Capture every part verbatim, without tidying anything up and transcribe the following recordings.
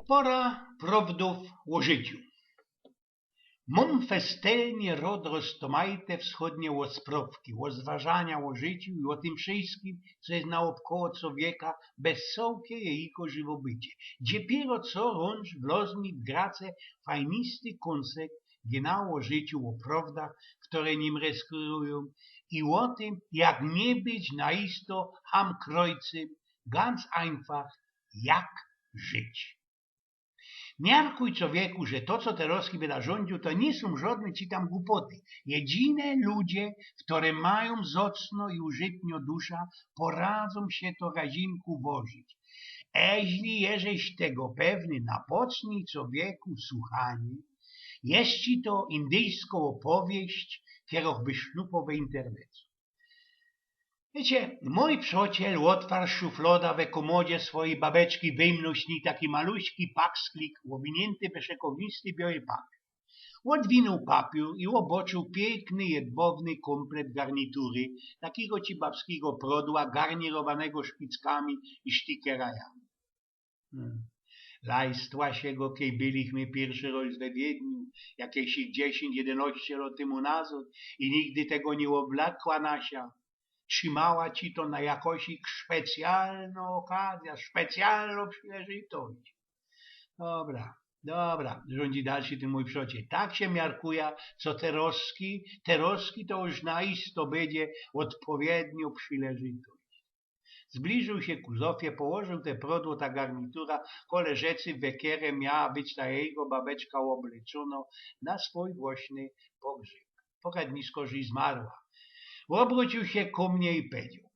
Pora prowdōw ô życiu. Mōm festelnie rod roztomajte wschodnie ôsprowki, ôzważania ô życiu i ô tym wszyjskim, co je naôbkoło cowieka, bez cołkie jego żywobycie. Dziepiero co rōnż wloz mi w grace fajnisty kōnsek, gdzie ô życiu, ô prowdach, chtore nim reskirujōm, i ô tym, jak niy być naisto hamkrojcym, ganz ajnfach, jak żyć. Miarkuj, czowieku, że to, co terozki byda rzońdziōł, to niy sōm żodne ci tam gupoty. Jedzine ludzie, chtore majōm zocno i użytnio dusza, poradzōm sie to razinku wożyć. Eźli jeżeś tego pewny, napocznij, czowieku, suchanie. Jeźli to indyjsko ôpowieść, kieroch wysznupowe internetu. Wiycie, mōj przociel ôtwar szufloda we kōmodzie swojij babeczki, wyjmnōł z nij taki maluśki paksklik, ôwiniynty we szekownisty bioły pak. Ôdwinōł papiōr i ôbocziōł piykny, jedwowny kōmplet garnitury, takigo ci babskigo prodła, garnirowanego szpickami i sztikerajami. Hmm. Lajstła sie go, kej byliśmy piyrszy roz we Wiedniu, jakeś dziesiyńć, jedynŏście lot tymu nazŏd, i nigdy tego niy ôblekła na sia. Trzimała ci to na jakosik specjalnŏ ôkazyjŏ, specjalnŏ przileżytość. Dobra, dobra, rzońdzi dalszy tyn mōj przociel. Tak sie miarkujã, co terozki, terozki to już naisto bydzie ôdpowiedniŏ przileżytość. Zbliżōł sie ku Zofie, położōł te prodło, ta garnitura, kole rzeczy, we kere miała być ta jego babeczka ôbleczōnŏ na swōj włŏsny pogrzyb. Poked niy skorzij zmarła. Ôbrōciōł sie ku mie i pedzioł: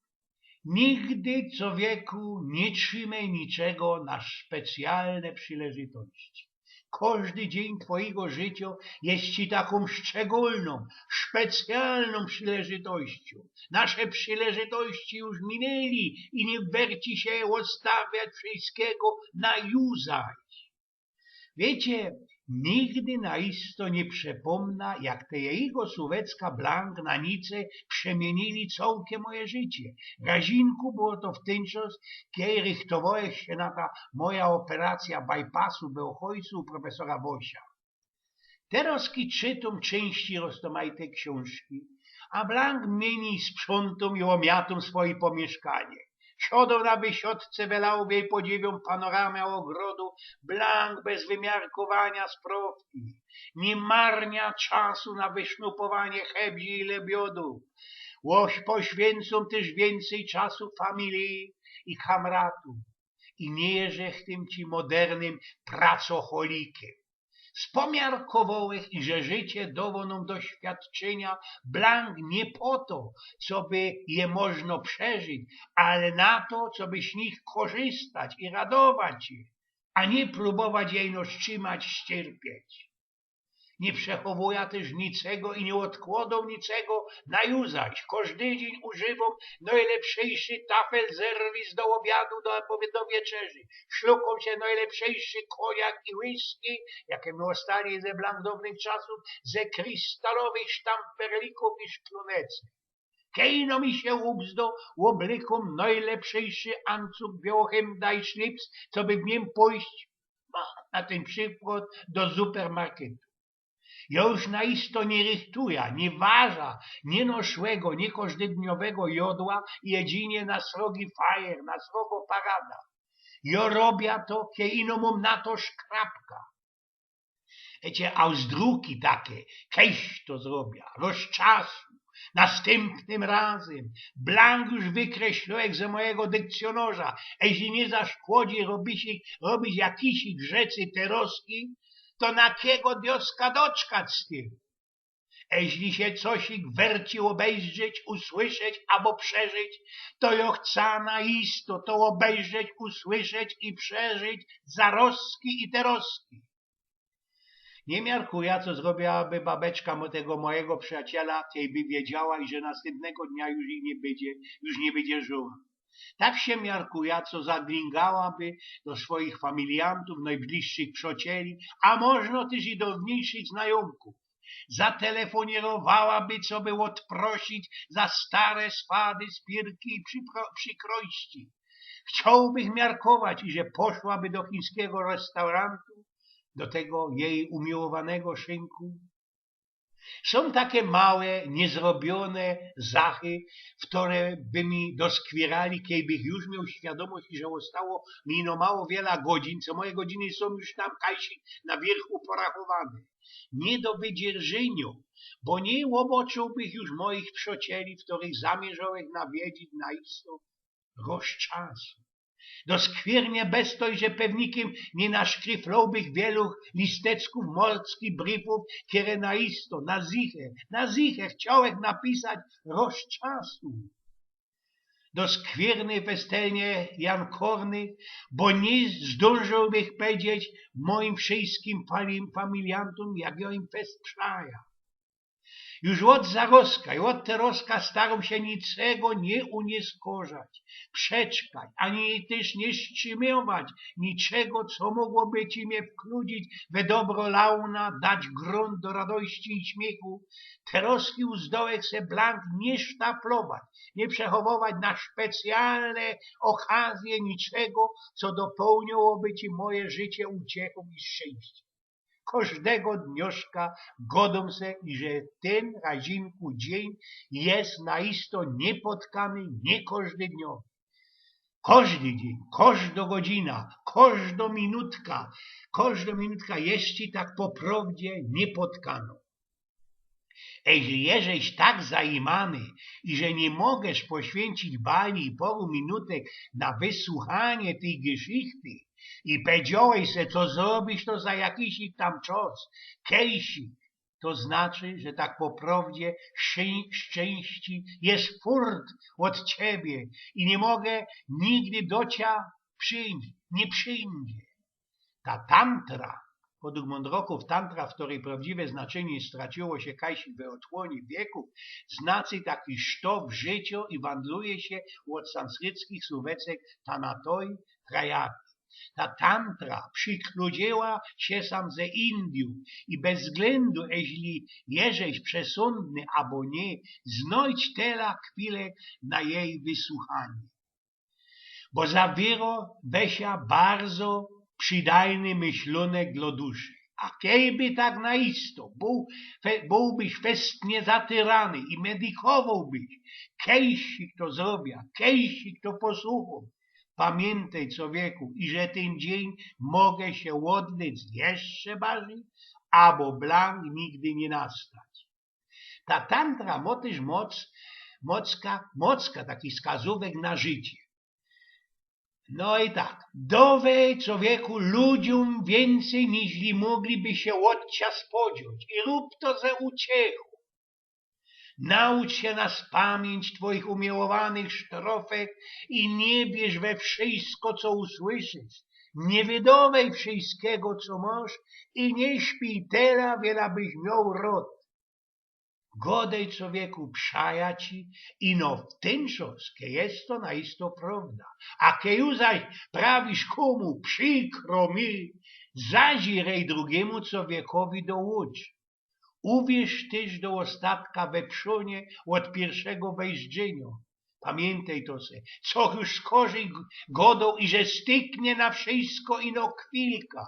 Nigdy, czowieku, niy trzimej niczego na specjalne przileżytości. Kożdy dziyń twojego życiŏ je ci takōm szczególnōm, specjalnōm przileżytościōm. Nasze przileżytości już minyli i niy werci sie ôstawiać wszyjskigo na juzaś. Wiycie, nigdy naisto niy przepōmna, jak te jego suwecka blank na nice przemiynili cołkie moje życie. Razinku było to w tyn czas, kej rychtowołech sie na ta moja ôperacyjŏ bypassu we Ôchojcu u profesora Wosia. Terozki czytōm czyńści roztomajte ksiōnżki, a blank miyni sprzątōm i ômiatōm swoje pōmiyszkanie. Siodōm na wysiodce we ławce i podziwiōm panoramã ôgrodu, blank bez wymiarkowaniŏ sprowki. Niy marniã czasu na wysznupowanie chebzi i lebiodu. Ôś, poświyncōm tyż wiyncyj czasu familiji i kamratōm. I niy jeżech tym ci modernym pracocholikiym. Spomiarkowołech, iże życie dŏwŏ nōm doświadczyniŏ blank niy po to, coby je można przeżyć, ale na to, coby z nich korzystać i radować sie, a niy prōbować je ino strzimać, ściyrpieć. Niy przechowujã tyż niczego i niy ôdkłŏdōm niczego na juzaś. Kożdy dziyń używōm nojlepszyjszy tafel zerwis do ôbiadu, do, do wieczerzy. Szlukōm sie nojlepszyjszy kōniak i whisky, jake my ôstali ze blank dŏwnych czasōw, ze kristalowych sztamperlikōw i szklōnecy. Kej ino mi sie ubzdŏ, ôblykōm nojlepszyjszy ancug, biołŏ hymda i szlips, coby w nim pōjść, no, na tyn przikłŏd do supermarketu. Jŏ już naisto niy rychtujã, niy ważã, niy noszłego, niy kożdydniowego jŏdła, jedzinie na srogi fajer, na srogõ paradã. Jŏ robiã to, kej ino mōm na to szkrabka. Wiycie, a z druki take, kejś to zrobiã, roz czasu, nastympnym razym, blank już wykreśliłech ze mojigo dykcyjnŏrza, eźli niy zaszkodzi robić, robić jakisik rzeczy terozki, to na kigo dioska doczkać z tym? Eźli sie cosik werci ôbejrzeć, usłyszeć abo przeżyć, to jŏ chcã naisto to ôbejrzeć, usłyszeć i przeżyć zarozki i terozki. Niy miarkujã, co zrobiłaby babeczka mo-, tego mojigo przijacela, kej by wiedziała, iże nastympnego dnia już niy bydzie, już niy bydzie żyła. Tak sie miarkujã, co zadringałaby do swoich familiantōw, nojbliższych przocieli, a możno tyż i do wnyjszych znajōmkōw. Zatelefoniyrowałaby, coby ôdprosić za stare swady, spirki i przipro-, przikrojści. Chciołbych miarkować, iże poszłaby do chińskigo restaurynku, do tego jeji umiłowanego szynku. Sōm take małe, niyzrobiōne zachy, wtore by mi doskwiyrali, kej bych już mioł świadōmość, iże ôstało mi no mało wiela godzin, co moje godziny sōm już tam kajsik na wiyrchu porachowane. Niy do wydzierżyniŏ, bo niy ôbocziłbych już moich przocieli, wtorych zamierzołech nawiedzić na isto roz czasu. Doskwiernie bez to, iże pewnikiym niy naszkryflołbych wielu listeczkōw morskich brifōw, kere na isto, na zicher, na zicher chciołech napisać roz czasu. Doskwiernie festelnie jankorny, bo niy zdōnżołbych powiedzieć mojim wszyjskim fali-, familiantōm, jak jŏ im fest przaja. Już ôd zarozka i ôd terozka starōm sie niczego niy unieskorzać, przeczkać, ani tyż niy strzimiować niczego, co mogłoby ci mie wkludzić we dobro launa, dać grunt do radości i śmiychu. Terozki uzdołech se blank niy sztaflować, niy przechowować na specjalne ôkazje niczego, co dopołniōłoby ci moje życie uciechōm i szczynściym. Kożdego dnioszka godōm se, iże tyn razinku dziyń je na isto niypotkany, niykożdydniowy. Kożdy dziyń, kożdo godzina, kożdo minutka, kożdo minutka je ci tak po prowdzie niypotkanŏ. Eźli jeżeś tak zajimany, iże niy mogisz poświyncić bali i poru minutek na wysuchanie tyj geszichty i pedziołeś se, co zrobisz to za jakisik tam czas, kejsik, to znaczy, że tak po prowdzie szczyn-, szczynści je furt ôd ciebie i niy mogę nigdy do cia przińć, niy przińdzie. Ta tantra, podug mōndrokōw tantra, wtorej prowdziwe znaczynie straciło sie kajsik we ôtchōnie wiekōw, znaczy taki sztof życiŏ i wandluje sie ôd sanskryckich słōweczek tanatoi, trajati. Ta tantra przikludziyła sie sam ze Indyjōm i bez wzglyndu, eźli jeżeś przesōndny abo niy, znojś tela chwilek na jeji wysuchanie. Bo zawiyrŏ we sia bardzo przidajny myślōnek dlo duszy. A kejby tak na isto bōł, fe-, bōłbyś festnie zatyrany i medykowołbyś, kejsik to zrobia, kejsik to posuchōm, pamiyntej, czowieku, iże tyn dziyń moge sie ôdlyc jeszcze bardzij, abo blank nigdy niy nastać. Ta tantra mŏ tyż moc, mocka, mocka taki wskazōwek na życie. No i tak, dowej, czowieku, ludziōm wiyncyj, niźli mogliby sie ôd cia spodziować, i rōb to ze uciechōm. Naucz sie na spamiyńć twoich umiyłowanych sztrofek i niy wierz we wszysko, co usłyszysz. Niy wydowej wszyskigo, co mŏsz, i niy śpij tela, wiela byś mioł rŏd. Godej, czowieku, przaja ci, ino w tyn czas, kej je to na isto prowda. A kej już zaś prawisz kōmu: „Przikro mi”, zazirej drugimu czowiekowi do ôczu. Uwierz tyż do ôstatka we przonie ôd piyrszego wejrzynio. Pamiyntej to se, co już skorzij g-, godoł, iże styknie na wszysko ino chwilka.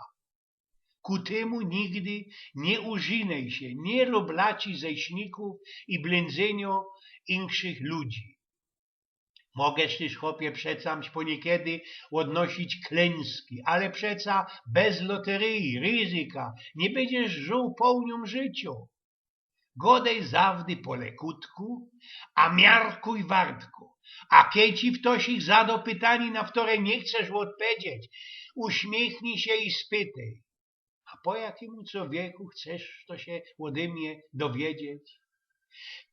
Ku tymu nigdy niy użynej sie, niy rōb laci ze śnikōw i blyndzyniŏ inkszych ludzi. Mogeś tyż, chopie, przecã poniekiedy ôdnosić klynski, ale przecã bez loteryji, ryzyka, niy bydziesz żył połniōm życiŏ. Godej zawdy po lekutku, a miarkuj wartko. A kej ci ftoś ich zado pytanie, na wtore niy chcesz ôdpedzieć, uśmiechnij sie i spytej: „A po jakimu, czowieku, chcesz to sie ôdy mie dowiedzieć?”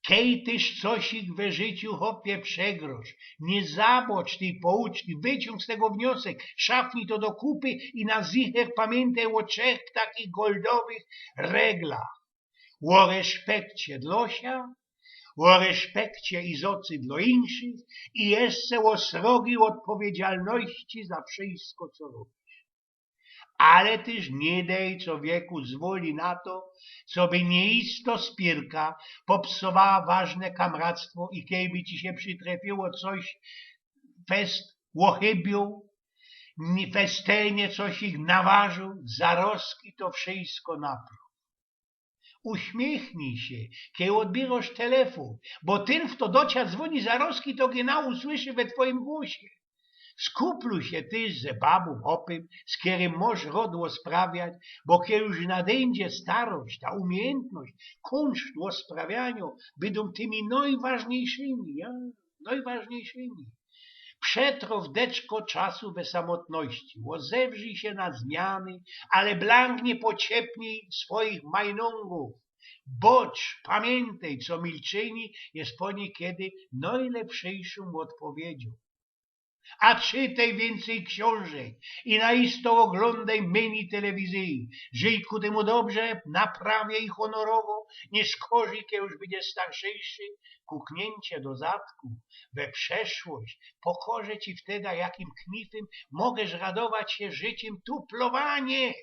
Kej tyż coś ich we życiu, chopie, przegrosz, niy zabocz tyj pouczki, wyciōng z tego wniosek, szafnij to do kupy i na zicher pamiyntej ô trzech takich goldowych reglach. Ô respekcie dlo sia, ô respekcie i zocy dlo inkszych i jeszcze ô srogij ôdpowiedzialności za wszysko, co robisz. Ale tyż niy dej, czowieku, zwoli na to, coby niyjisto spirka popsowała ważne kamractwo i kejby ci sie przytrefiło coś fest ôchybioł, ni-, festelnie coś ich nawarził, zarozki to wszysko naprow. Uśmiechnij sie, kej ôdbiyrŏsz telefōn, bo tyn, fto do cia dzwōni zarozki, to genau usłyszy we twojim głosie. Skupluj sie tyż ze babōm, chopym, z kerym mosz rŏd ôsprawiać, bo kej już nadyńdzie starość, ta umiejyntność, kunszt ôsprawianiŏ bydōm tymi nojważniyjszymi, ja, nojważniyjszymi. Przetrŏw deczko czasu we samotności, ôzewrzyj sie na zmiany, ale blank niy pociepnij swoich majnōngōw. Bocz pamiyntej, co milczynie je po niykiedy nojlepszyjszōm ôdpowiedziōm. A czytej wiyncyj ksiōnżek i naisto ôglōndej myni telewizyje. Żyj ku tymu dobrze, naprawiej honorowo, niy szkorzij, kej już bydziesz starszyjszy. Kukniyńcie do zadku we przeszłość pokŏże ci wtedy, jakim knifym możesz radować sie życiym. Tuplowanie!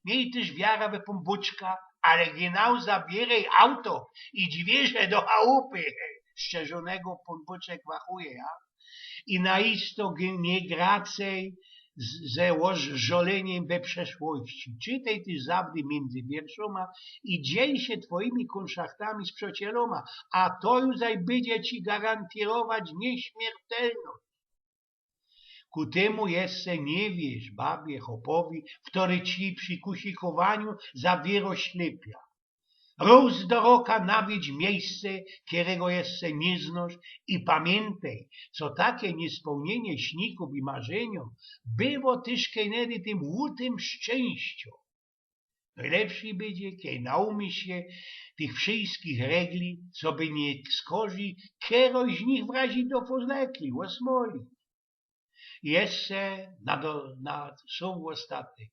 Miej tyż wiara we Pōnbōczka, ale genau zabiyrej auto i dźwiyrzŏ do chałupy, szczerzonego Pōnbōczek wachuje, ja? I naisto g-, niy gracyj z-, ze ôż-, żŏlyniym we przeszłości. Czytej tyż zawdy miyndzy wierszōma i dziel sie twojimi kunszachtami z przocielōma, a to już zaj bydzie ci garantirować niyśmiertelność. Ku tymu jeszcze niy wierz babie, chopowi, ftory ci przi kusikowaniu zabiyro ślypia. Rŏz do roka nawiedź miyjsce, kerego jeszcze niy znŏsz, i pamiyntej, co take niyspełniynie śnikōw i marzyniōw było tyż kejnedy tym łutym szczynściōm. Nojlepszyj bydzie, kej naumisz sie tych wszyskich regli, coby niyskorzij keroś z nich wrazić do fuzlekli, ôsmolić. Jeszcze na do-, na sōm ôstatnij.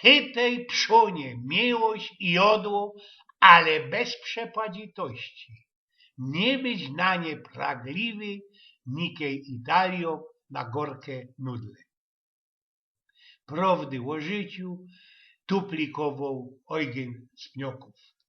Chytej przonie miłość i jodło, ale bez przepadzistości. Niy być na nie pragliwy, nikej Italijo na gorke nudle. Prŏwdy ô życiu tuplikowoł Eugyn z Pniokōw.